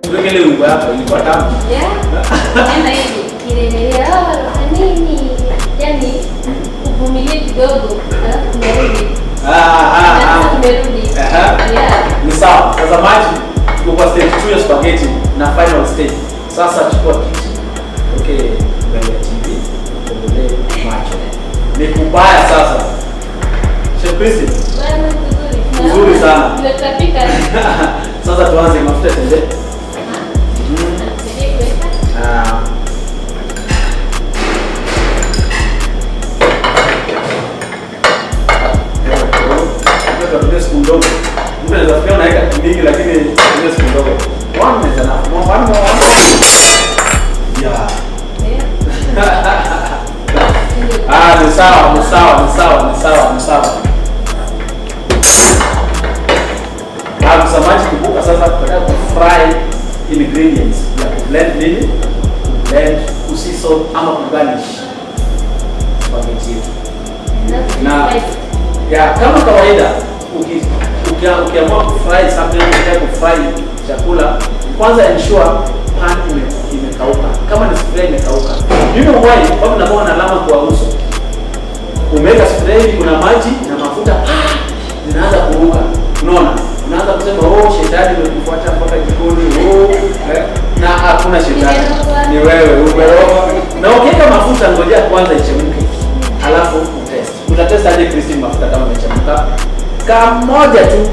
Tuweke ile wimbo yako ilikuwa tamu. Yeah. Enda hivi. Kilelelea nini? Yaani uvumilie kidogo alafu tumerudi. Ah, ah, Na ah. sasa tumerudi. Aha. Yeah. Ni sawa. Mtazamaji, tuko kwa stage 2 ya spaghetti na final stage. Sasa chukua kiti, okay, mbele ya TV, ufungulie macho. Ni kubaya sasa. Chef Christine, Bwana kuzuri. Kuzuri sana. Vile tutapika. Sasa tuanze mafuta tende. Tusaidie kuweka. Ah. Tunatumia siku ndogo. Mtu anaweza fikiria unaweka mingi lakini tumia siku ndogo. One is enough. One more, one more. Yeah. Yeah. Ah, ni sawa, ni sawa, ni sawa, ni sawa, ni sawa. Ah, msamaji, kumbuka sasa tunataka kufry ingredients ya kublend nini? Kublend, kuseason ama kugarnish spaghetti yetu. Na ya kama kawaida ukiamua kufry something, ukitaka kufry chakula, kwanza ensure pan imekauka. Kama ni sufuria imekauka. You know why? Kwa sababu na alama kwa uso. Umeweka sufuria hivi, kuna maji na mafuta zinaanza kuruka. Unaona? Unaanza kusema oh, shetani imekufuata mpaka jikoni. Oh, eh, na hakuna shetani. Ni wewe umeroga. Na ukiweka mafuta, ngojea kwanza ichemke. Alafu utest. Utatest aje Christine mafuta kama imechemka? Kamoja tu.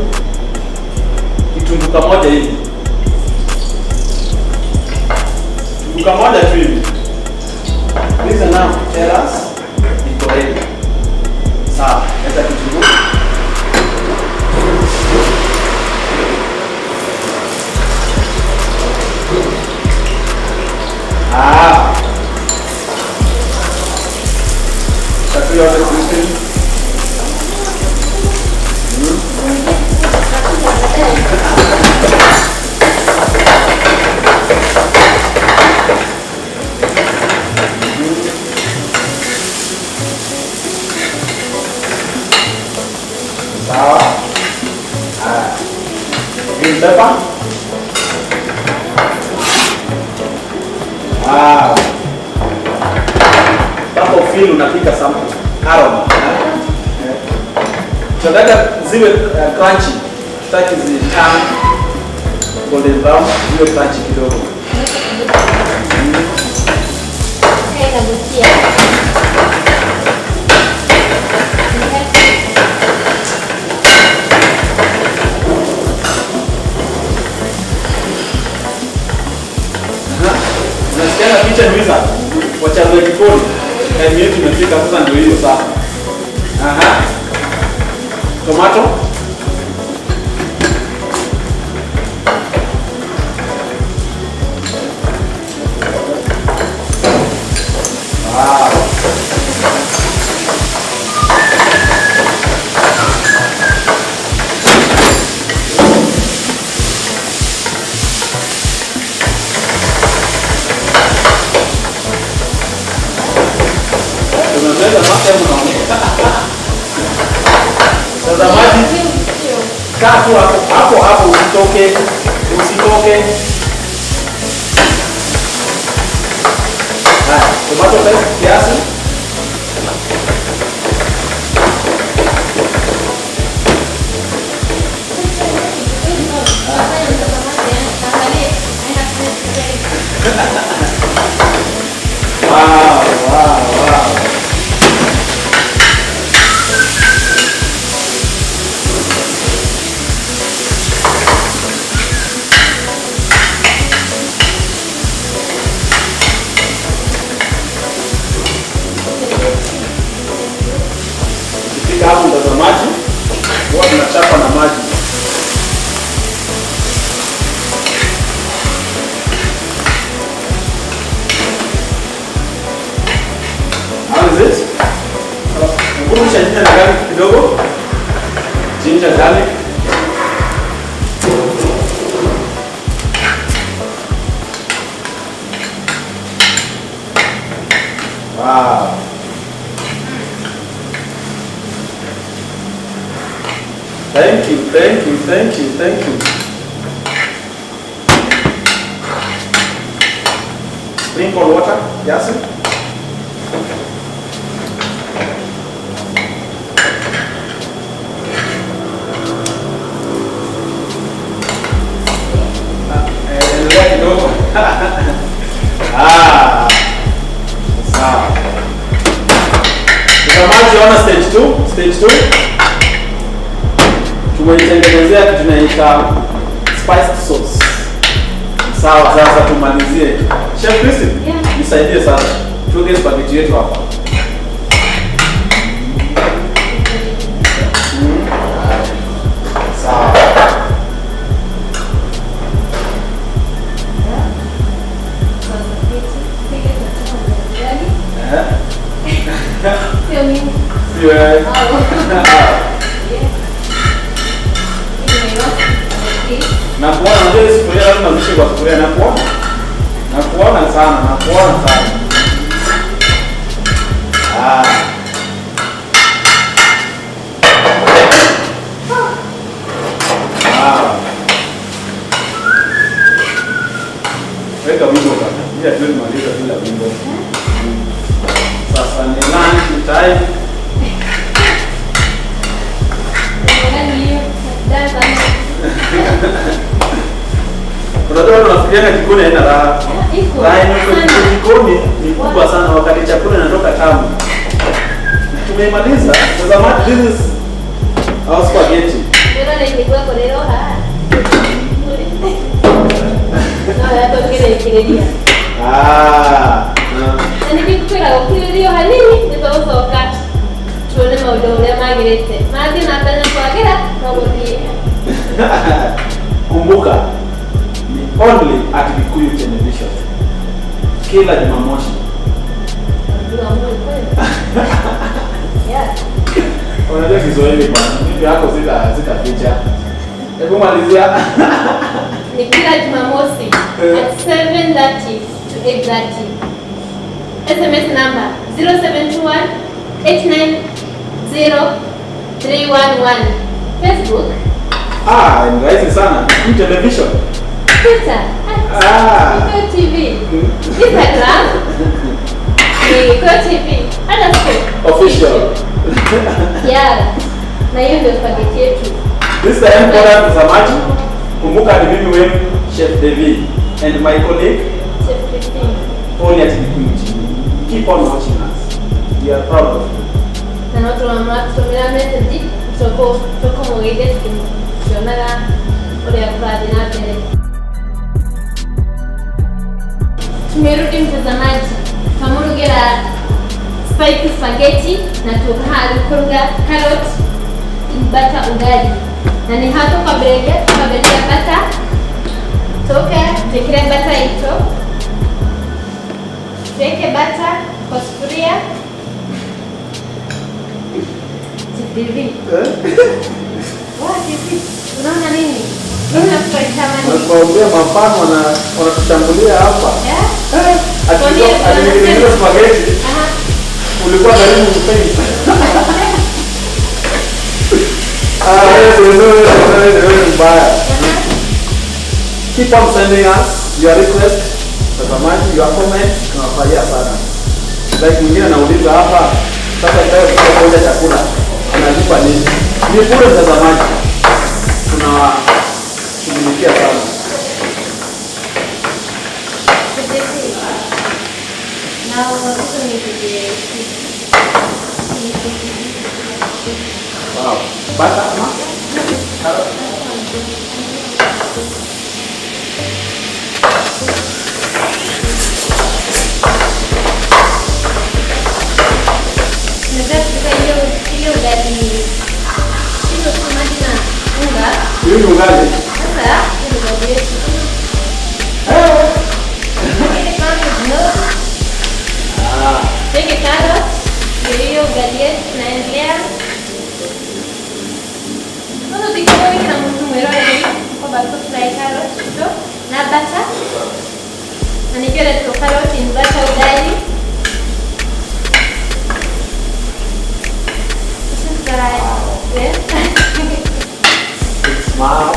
Kitunguu kamoja hivi. Kitunguu kamoja tu hivi. This is enough to tell us iko ready. Sawa, leta kitunguu. Ah. Chakula yote Christine. Sawa. Ah. Green pepper. Wow. Hapo feel unapika something. Aroma. Eh? Tunataka ziwe crunchy. Tutaki zi turn golden brown, ziwe crunchy kidogo. Inavutia. Unasikia picha ni wizard? Wachazi wa jikoni. Time yetu imefika sasa, ndio hiyo sasa. Aha. Tomato. Wow. Tumemeza mate mnaongea. Mtazamaji, kaa tu hapo hapo hapo, usitoke, usitoke. Haya, tomato paste kiasi. Wow. Ukifika hapo mtazamaji, huwa tunachapa na maji. How is it? Kurusha ginger na garlic kidogo. Ginger, garlic. Wow. Thank you, thank you, thank you, thank you. Sprinkle water kiasi. Endelea kidogo. Ah. Sawa. Mtazamaji, ona stage 2, stage 2. Tumeitengenezea kitu tunaita spiced sauce. Sawa, sasa tumalizie. Chef Christine, Yeah. nisaidie sasa. Tuweke spaghetti yetu hapa. Sawa. Eh? Sio mimi. Si wewe. Na kuona, unajua hii sufuria lazima ziishe kwa sufuria. Na kuona. Na kuona sana, na kuona sana. Ah. Ah. Weka wimbo bwana. Mimi hatuwezi maliza bila wimbo. Sasa ni lunch time. Unajua watu wanafikirianga jikoni haina raha. Iko. Raha iko jikoni ni kubwa sana wakati chakula inatoka tamu. Tumeimaliza. Tazama, this is our spaghetti. Pero le digo con el hoja. No, ya tengo que decir. Ah. Na nĩngĩkwĩra gũkirĩrio hanini nĩtũgũcoka tuone maũndũ ũrĩa magĩrĩte mathiĩ na mbere na kwagĩra no gũthiĩ. Kumbuka ni only at Gikuyu Television kila Jumamosi. Yeah. Unajua Kiswahili bwana, mimi yako sitaficha. Hebu malizia. Ni kila Jumamosi at 7:30 to 8:30. SMS number 0721 890 311. Facebook. Ah, ni rahisi sana. Gikuyu Television. Twitter. Ah. Gikuyu TV. Instagram. Ni Gikuyu TV. Underscore. Official. Yeah. Na hiyo ndio spaghetti yetu. This time bora mtazamaji, kumbuka ni mimi wenu Chef David and my colleague Chef Christine. Only at Gikuyu TV. Keep on watching us. We are proud of you. Na no tũramũratũmĩra message tũkũmũgeithia tukĩonaga ũrĩa kũrathiĩ na mbere. Tumerudi mtazamaji, twamũrugĩra spicy spaghetti na tũkaruga carrot in butter ugali. Na nĩ ha tũkwambĩrĩria butter, tũke twĩkĩre butter itũ, tuweke butter kwa sufuria. TV. What is it? Unaona nini? Mimi nafurahisha mani. Wanakuambia mapano wanatushambulia hapa. Yeah. Ati spaghetti. Aha. Ulikuwa karibu kufaint. Ah, wewe mbaya. Keep on sending us your request, tazamaji, your comments, tunafurahia sana. Like mwingine anauliza hapa, sasa leo kuja chakula, analipa nini? Ni bure mtazamaji. Tunawashughulikia sana. Na watoto ni kuje. Wow. Butter, ma? Carrot. Unaweza kupika hiyo ugali. Hiyo tu maji na unga. Hiyo ni ugali. Sasa hiyo ni ugali yetu. Ile kama no. Ah. Tuweke carrot. Ndio hiyo ugali yetu tunaendelea. Sasa tukiwa wiki na mtu mwero hivi kwamba tuko fry carrot tu na butter. Na nikiwa na carrot in butter ugali. Fry. Yeah. It's smart.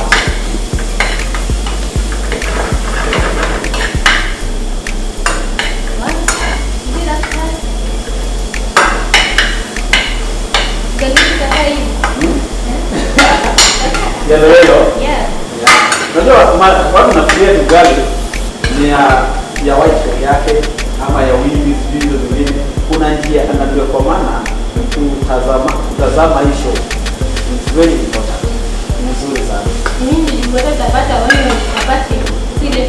Yellow yellow. Yeah. Yeah. Unajua watu nafikiria ni ugali ni ya white peke yake ama ya wimbi sijui hizo zingine. Kuna njia na ndio kwa maana kutazama hii show is very important. Ni nzuri sana. Mimi nilikuwa tapata wale chapati zile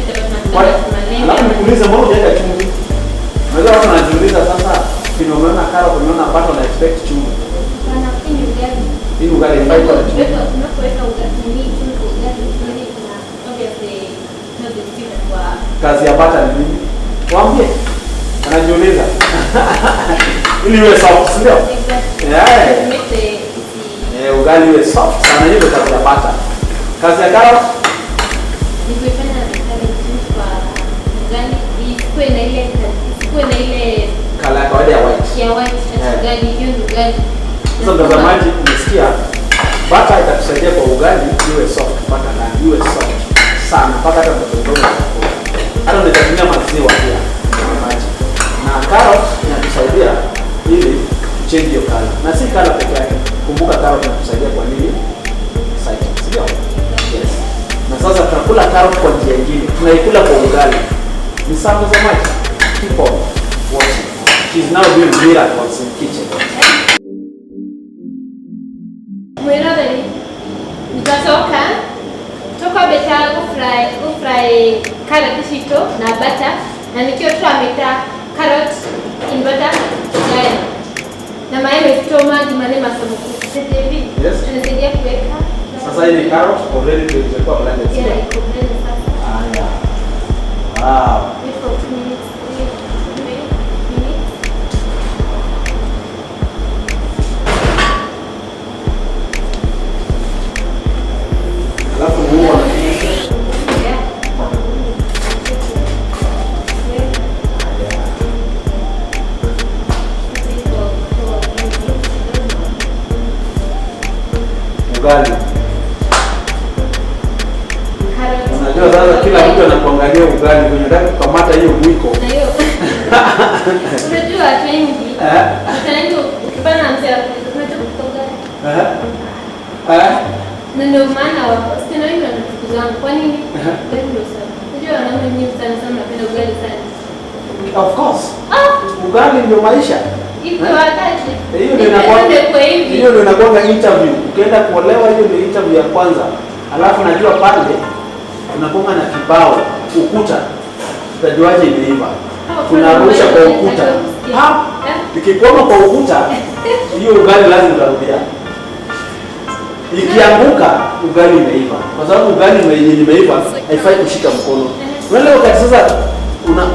Alafu tunaleta. nikuulize, mbona hujaweka chumvi? Unajua watu wanajiuliza sasa, vile umeona carrot, umeona butter, una expect chumvi. Bana, hii ni ugali. Hii ugali haifai kuwa na chumvi. Tunapoweka ugali nini chumvi kwa ugali, nini kuna obviously no the different kwa Kazi ya butter ni nini? Waambie. Wanajiuliza. Ili iwe soft, si ndio? Exactly. Yeah. To make the Eh, ugali iwe soft sana, hiyo ndio kazi ya butter. Kazi ya carrot ni kuifanya kale chumvi kwa ugali isikuwe na ile color ya kawaida ya white. Ya white Yeah. ugali, hiyo ndio ugali. Sasa mtazamaji, umesikia butter itakusaidia kwa ugali iwe soft mpaka ndani, iwe soft sana mpaka hata mtoto mdogo atakula. Hata unaweza tumia maziwa pia na maji. Na carrot inatusaidia ili change hiyo color. Na si color peke yake. Kumbuka carrot inatusaidia kwa nini? Exciting, si ndio? Yes. Na sasa tunakula carrot kwa njia nyingine. Tunaikula kwa ugali. Ni sawa mtazamaji? Keep on watching. She's now doing miracles in kitchen. Mwiroreri nitwacoka tukwambĩta gũfry carrot citũ na butter na nĩkĩo tũramĩta carrot in butter ugali na maĩ maitũ mangima nĩ macamũku hivi. Yes. Tunasaidia kuweka. Sasa hii ni carrot already ndio imekuwa blended. Sio? Yeah, iko blended sasa. Haya. Wow. Wait for 2 minutes, 3 minutes. Alafu huo Yeah. Wait for 2 minutes kidogo. Ugali. Carrot. Unajua sasa kila mtu anakuangalia ugali kwenye unataka kukamata hiyo mwiko. Na hiyo unajua watu wengi, watu wengi ukipana na mzee unajua kupika ugali. Eh? Na ndio maana wasichana wengi wanatufukuzana. Kwa nini? Ugali ndio sana. Unajua wanaume wengi sana sana wanapenda ugali sana. Of course. Ah, Ugali ndio maisha. iko wakati. Hiyo ndio inakuwa Ndio kwa hivi. Hiyo ndio inakuwa interview. Ukienda kuolewa hiyo ndio interview ya kwanza. Alafu najua pale tunakuwa na kibao ukuta. Utajuaje imeiva? Tunarusha kwa ukuta. Ha? Ikikwama kwa ukuta, hiyo ugali lazima utarudia. Ikianguka ugali imeiva. Kwa sababu ugali yenye imeiva haifai kushika mkono. Unaelewa wakati sasa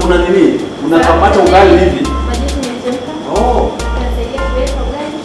una nini? Unakamata ugali hivi. Maji imechemka. Oh. Tunasaidia kuweka ugali.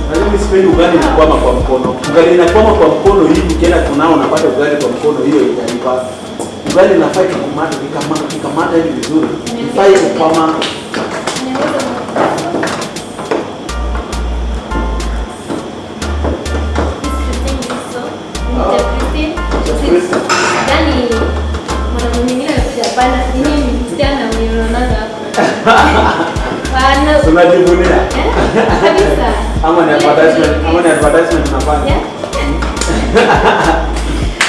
Unajua mimi sipendi ugali inakwama kwa mkono. Ugali inakwama kwa mkono hivi, ukienda kunao unapata ugali kwa mkono, hiyo itaiva. Ugali inafaa ikikamata ikikamata ikikamata hivi vizuri. Ifai kukwama. Niongeze This Christine so. Oh. Christine. Christine. Yaani mwanamume mwingine anakuja hapana, ni mimi msichana mwenye unaonanga hapo. Hapana. Tunajivunia. Eh? Kabisa. Ama ni advertisement unafanya. Yeah.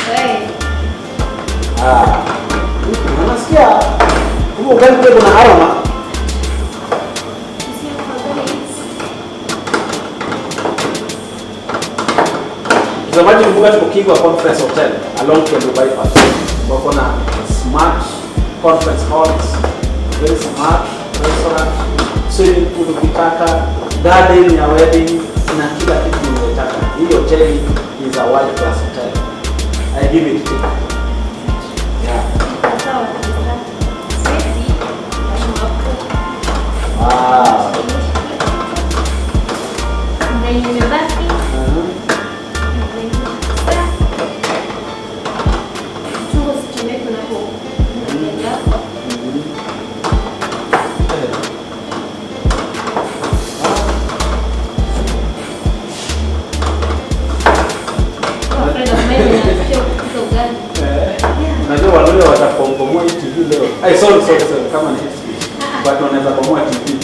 Wewe. Ah. Unasikia? Kumbe ugali pia kuna aroma. You see how good it is? Mtazamaji, kumbuka tuko Kigwa Conference Hotel along Kendu Bypass. Wako na smart conference halls, very smart restaurant, swimming pool ukitaka, garden ya wedding na kila kitu unayotaka. Hii hoteli is a world class hotel. I give it to you. Yeah. Sawa kabisa. Ready? Wow. Na imebaki. Chungu usichomeke unapo. sorry, sorry, kama ni hate speech. Watu wanaweza bomoa TV.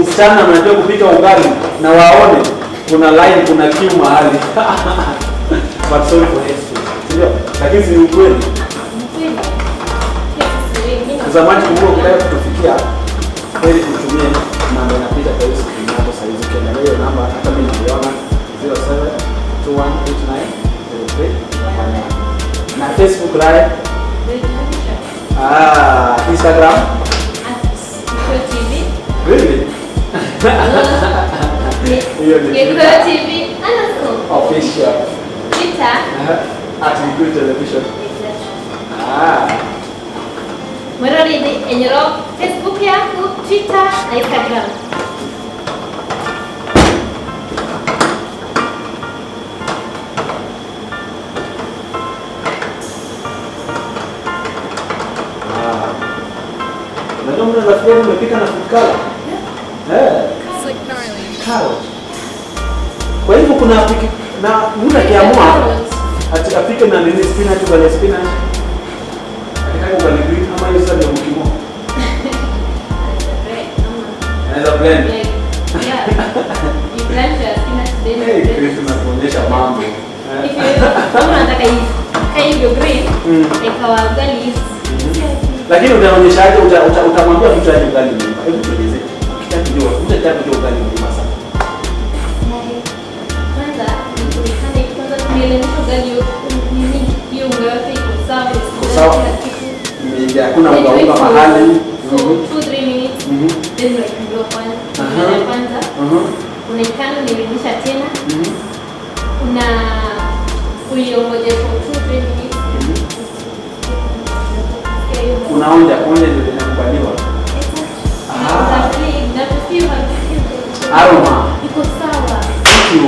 Msichana anajua kupika ugali na waone kuna line, kuna queue mahali. But sorry for hate speech. Ndio, lakini si ukweli. Kweli. Pia sisi wengine. Mtazamaji, kumbuka ukitaka kutufikia kweli tutumie namba inapita kwa hiyo screen yako sasa hizi. Ukiangalia hiyo namba hata mimi naiona 0721890311. Na Facebook live, ah, Instagram. At Gikuyu TV. Really? Hiyo ni Gikuyu TV underscore. Official. Twitter. At Gikuyu Television. Exactly. Ah. Mwiroreri enyoro Facebook yaku, Twitter na Instagram. Ah. Unajua mtu anafikiria umepika na food color. Eh. It's like gnarly. Carrot. Kwa hivyo kuna piki, na mtu akiamua ati apike na nini, spinach, ugali ya spinach. Akitaka ugali green ama hiyo sasa ndio mkimo. Anaweza blend. Like, yeah. You blend your spinach, then you Hey, blend Chris it. unatuonyesha mambo. If you kama unataka hii hivyo green, like our ugali is. Lakini utaonyeshaje, utamwambia mtu aje ugali mlima? Hebu tueleze. Ukitaka kujua, mtu anataka kujua ugali mlima sana. Like, kwanza ni kwanza tulielemisha ugali nini, hiyo unga yote iko sawa, Iko sawa. kila kitu. Imeingia hakuna Then unga wait unga mahali. for 2-3 minutes, then unaipindua kwanza. Kwanza unaikanda, unairudisha tena, una uiongoje for 2-3 minutes. Unaonja, kuonja ndio inakubaliwa. Ah. Exactly. Na feel Aroma. iko sawa. Thank you.